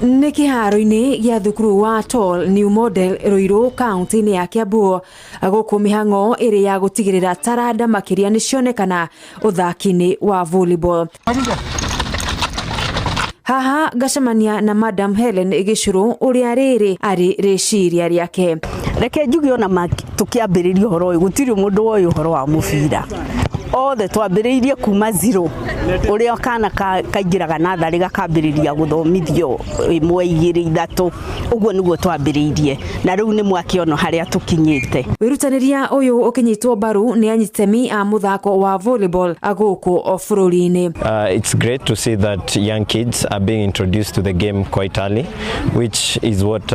Nĩ kĩharo-inĩ gĩa thukuru wa Tall New Model, Ruiru, kaunti-inĩ ya Kiambu, gũkũ mĩhang'o ĩrĩ ya gũtigĩrĩra taranda makĩria nĩ cionekana ũthaki-inĩ wa volleyball. Haha ngacemania na Madam Helen Gĩcũrũ, ũrĩa rĩrĩ arĩ rĩciria rĩake. Reke njuge, ona tũkĩambĩrĩria ũhoro ũyũ, gũtirĩ mũndũ woĩ ũhoro wa mũbira. Othe twambĩrĩirie kuma zero, ũrĩa kana kaingĩraga natharĩ gakambĩrĩria gũthomithio ĩmwe, igĩrĩ, ithatũ. Ũguo nĩguo twambĩrĩirie, na rĩu nĩ mwakĩona harĩa tũkinyĩte. Wĩrutanĩria ũyũ ũkĩnyitwo mbaru nĩ anyitemi a mũthako wa volleyball gũkũ bũrũri-inĩ. It's great to see that young kids are being introduced to the game quite early, which is what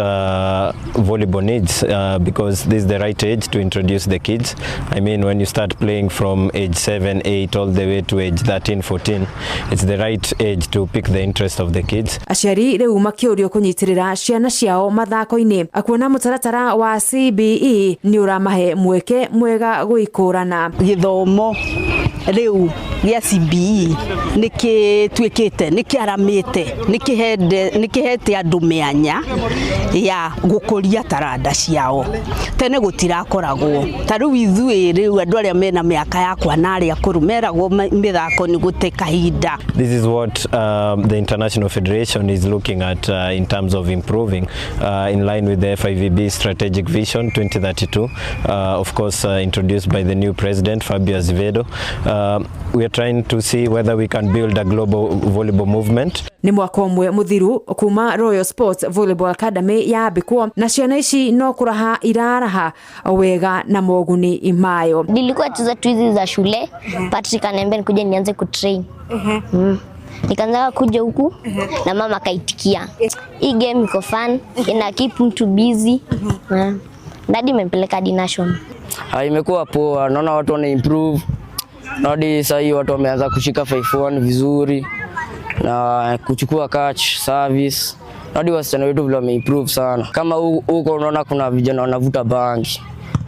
volleyball needs because this is the right age to introduce the kids. I mean, when you start playing from age 7, 8, all the way to age 13, 14, it's the right age to pick the interest of the kids. Aciari rĩu makĩũrio kũnyitĩrĩra ciana ciao mathako-inĩ, kuona mũtaratara wa CBE nĩ ũramahe mweke mwega gwĩkũrana. Gĩthomo rĩu gĩa CBE nĩ gĩtuĩkĩte nĩ kĩaramĩte, nĩ kĩhete andũ mĩanya ya gũkũria taranda ciao. Tene gũtirakoragwo ta rĩu. Ithuĩ rĩu andũ arĩa mena mĩaka yakwa na arĩa akũrũ meragwo mĩthako nĩ gũte kahinda. This is what the International Federation is looking at in terms of improving in line with the FIVB Strategic Vision 2032, of course introduced by the new president, Fabio Azevedo. We are trying to see whether we can build a global volleyball movement. Nĩ mwaka ũmwe mũthiru kuma Royal Sports Volleyball Academy yambĩkwo, na ciana ici no kũraha iraraha wega na moguni mayo. Nilikuwa cheza tu hizi za shule. Patrick ananiambia nikuje nianze kutrain. Nikaanza kuja huku na mama akaitikia. Hii game iko fun, ina keep mtu busy. Hadi imempeleka hadi national. Ah, imekuwa poa, naona watu wana improve na hadi sasa hii watu wameanza kushika 5-1 vizuri na kuchukua catch service. Na hadi wasichana wetu vile wameimprove sana. Kama huko unaona kuna vijana wanavuta bangi,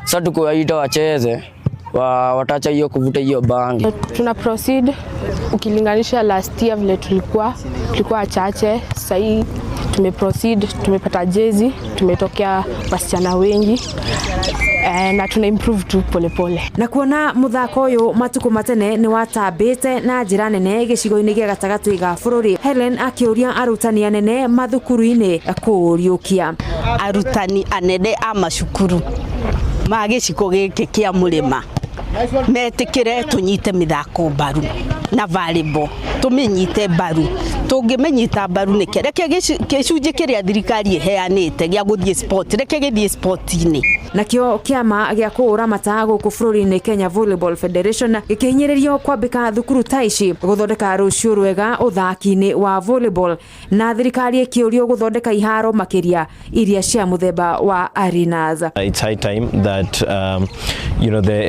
sasa tukiwaita wacheze wataacha hiyo kuvuta hiyo bangi. Tuna proceed ukilinganisha last year vile tulikuwa wachache, sasa hii tume proceed, tumepata jezi, tumetokea wasichana wengi na tuna improve tu polepole. Na kuona muthako ũyũ matukũ matene nĩ watambĩte na njĩra nene gĩcigo-inĩ gĩa gatagatĩ ga bũrũri, Helen akĩũria arutani anene mathukuru-inĩ kũũriũkia. Arutani anene a macukuru ma gĩcigo gĩkĩ kĩa mũrĩma metĩkĩre tũnyite mĩthako mbaru na volleyball, tũmĩnyite mbaru. Tũngĩmĩnyita mbaru nĩkĩ, reke gĩcunjĩ kĩrĩa thirikari ĩheanĩte gĩa gũthiĩ sport, reke gĩthiĩ sport-inĩ. Nakĩo kĩama gĩa kũũramata gũkũ bũrũri-inĩ, Kenya Volleyball Federation, gĩkĩhinyĩrĩrio kwambĩka thukuru ta ici gũthondeka rũciũ rwega ũthaki-inĩ wa volleyball, na thirikari ĩkĩũrio gũthondeka iharo makĩria iria cia mũthemba wa arenas. It's high time that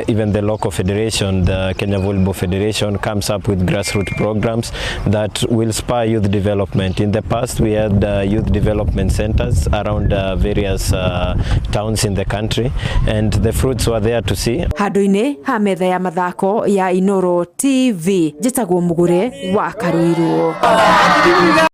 even the local federation, the Kenya Volleyball Federation, comes up with grassroots programs that will spur youth development. In the past, we had youth development centers around various towns in the country, and the fruits were there to see. Handũ-inĩ ha metha ya mathako ya Inoro TV, njĩtagwo Mũgũre wa Karũirũ.